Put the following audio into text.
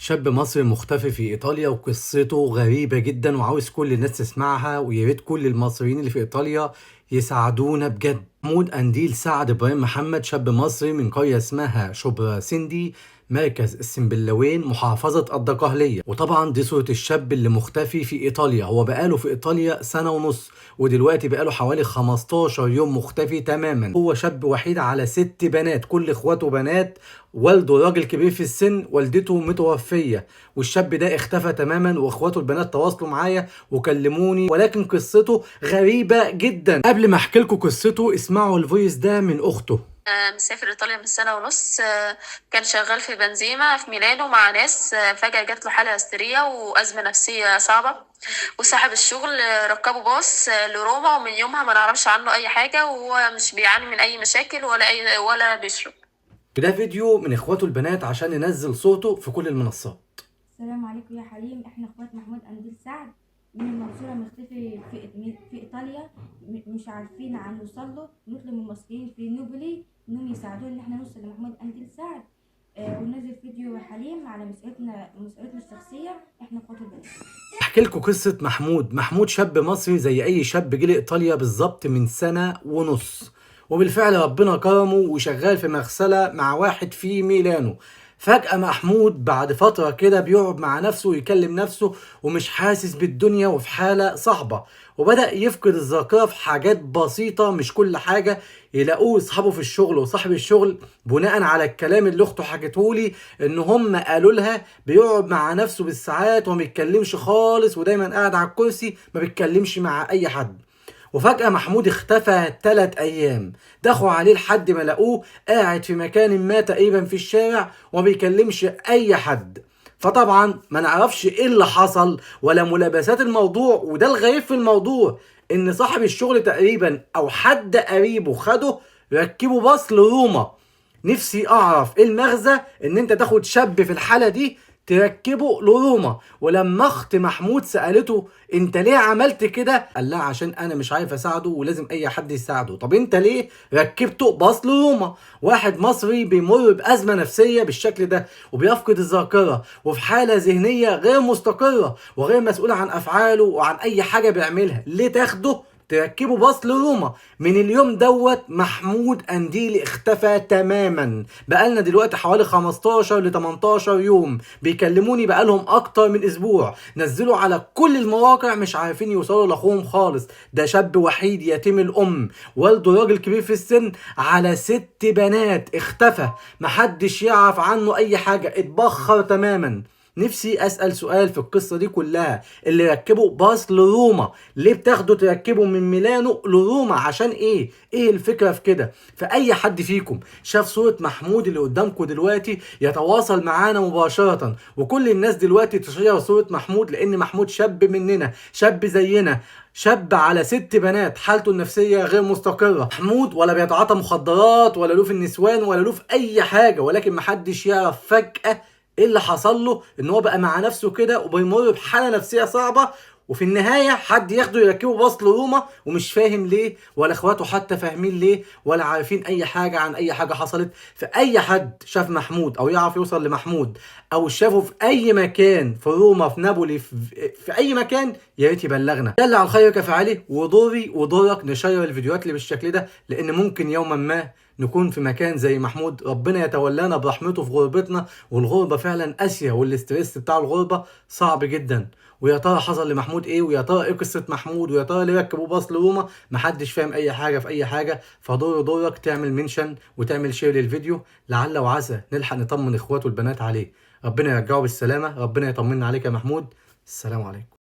شاب مصري مختفي في إيطاليا وقصته غريبة جدا، وعاوز كل الناس تسمعها، ويا ريت كل المصريين اللي في إيطاليا يساعدونا بجد. محمود قنديل سعد إبراهيم محمد، شاب مصري من قرية اسمها شبرا سندي، مركز السنبلاوين، محافظة الدقهلية. وطبعا دي صورة الشاب اللي مختفي في إيطاليا. هو بقاله في إيطاليا سنة ونص، ودلوقتي بقاله حوالي 15 يوم مختفي تماما. هو شاب وحيد على 6 بنات، كل إخواته بنات، والده راجل كبير في السن، والدته متوفية، والشاب ده اختفى تماما، واخواته البنات تواصلوا معايا وكلموني، ولكن قصته غريبة جدا. قبل ما احكي لكم قصته اسمعوا ال voice ده من اخته. مسافر ايطاليا من سنة ونص، كان شغال في بنزيمة في ميلانو مع ناس، فجأة جات له حالة هستيرية وأزمة نفسية صعبة وسحب الشغل، ركبه باص لروما، ومن يومها ما نعرفش عنه أي حاجة، وهو مش بيعاني من أي مشاكل ولا بيشرب. ده فيديو من اخواته البنات عشان ننزل صوته في كل المنصات. السلام عليكم يا حليم، احنا اخوات محمود قنديل سعد من المنصورة، مختفي في ايطاليا، مش عارفين عن نوصل له. نطلب من المصريين في نوبلي انهم يساعدونا ان احنا نوصل لمحمود قنديل سعد، وننزل فيديو يا حليم على مسؤوليتنا الشخصية، احنا اخوات البنات. احكي لكم قصة محمود. محمود شاب مصري زي اي شاب جه لايطاليا بالظبط من سنة ونص، وبالفعل ربنا كرمه وشغال في مغسلة مع واحد في ميلانو. فجأة محمود بعد فترة كده بيقعد مع نفسه ويكلم نفسه ومش حاسس بالدنيا وفي حالة صعبة، وبدأ يفقد الذاكرة في حاجات بسيطة مش كل حاجة. يلاقوه اصحابه في الشغل وصاحب الشغل بناء على الكلام اللي اخته حكتهولي ان هم قالوا لها بيقعد مع نفسه بالساعات وما بيتكلمش خالص، ودايما قاعد على الكرسي ما بيتكلمش مع اي حد. وفجأة محمود اختفى 3 أيام، دخلوا عليه لحد ما لقوه قاعد في مكان ما تقريبا في الشارع وما بيكلمش أي حد. فطبعا ما نعرفش ايه اللي حصل ولا ملابسات الموضوع، وده الغريب في الموضوع ان صاحب الشغل تقريبا او حد قريبه خده ركبه باص لروما. نفسي اعرف ايه المغزى ان انت تاخد شاب في الحالة دي تركبه لروما. ولما اخت محمود سألته انت ليه عملت كده، قال لها عشان انا مش عارف اساعده ولازم اي حد يساعده. طب انت ليه ركبته باص لروما؟ واحد مصري بيمر بأزمة نفسية بالشكل ده وبيفقد الذاكرة وفي حالة ذهنية غير مستقرة وغير مسؤول عن افعاله وعن اي حاجة بيعملها، ليه تاخده تركبه باص لروما؟ من اليوم دوت محمود قنديل اختفى تماما. بقالنا دلوقتي حوالي 15 ل 18 يوم بيكلموني، بقالهم اكتر من اسبوع، نزلوا على كل المواقع مش عارفين يوصلوا لاخوهم خالص. ده شاب وحيد يتيم الام، والده راجل كبير في السن، على 6 بنات، اختفى محدش يعرف عنه اي حاجة، اتبخر تماما. نفسي اسأل سؤال في القصة دي كلها، اللي ركبه باص لروما ليه بتاخده تركبه من ميلانو لروما؟ عشان ايه؟ ايه الفكرة في كده؟ فأي حد فيكم شاف صورة محمود اللي قدامكم دلوقتي يتواصل معانا مباشرة، وكل الناس دلوقتي تشير صورة محمود، لأن محمود شاب مننا، شاب زينا، شاب على 6 بنات، حالته النفسية غير مستقرة. محمود ولا بيتعاطى مخدرات ولا له في النسوان ولا له في أي حاجة، ولكن محدش يعرف فجأة ايه اللي حصل له ان هو بقى مع نفسه كده وبيمر بحالة نفسية صعبة، وفي النهاية حد ياخده يركبه باص لروما ومش فاهم ليه، ولا اخواته حتى فاهمين ليه، ولا عارفين اي حاجة عن اي حاجة حصلت. فاي حد شاف محمود او يعرف يوصل لمحمود او شافه في اي مكان في روما، في نابولي، في اي مكان، يا ريت يبلغنا. دل على الخير كفاعله، ودوري ودورك نشير الفيديوهات اللي بالشكل ده، لان ممكن يوما ما نكون في مكان زي محمود، ربنا يتولانا برحمته في غربتنا، والغربة فعلا قاسية والاسترس بتاع الغربة صعب جدا. ويا ترى حصل لمحمود ايه، ويا ترى ايه قصة محمود، ويا ترى ليه ركبوه باص لروما؟ محدش فاهم اي حاجة في اي حاجة. فدور دورك تعمل mention وتعمل share للفيديو، لعل وعسى نلحق نطمن اخواته البنات عليه. ربنا يرجعه بالسلامة، ربنا يطمنا عليك يا محمود. السلام عليكم.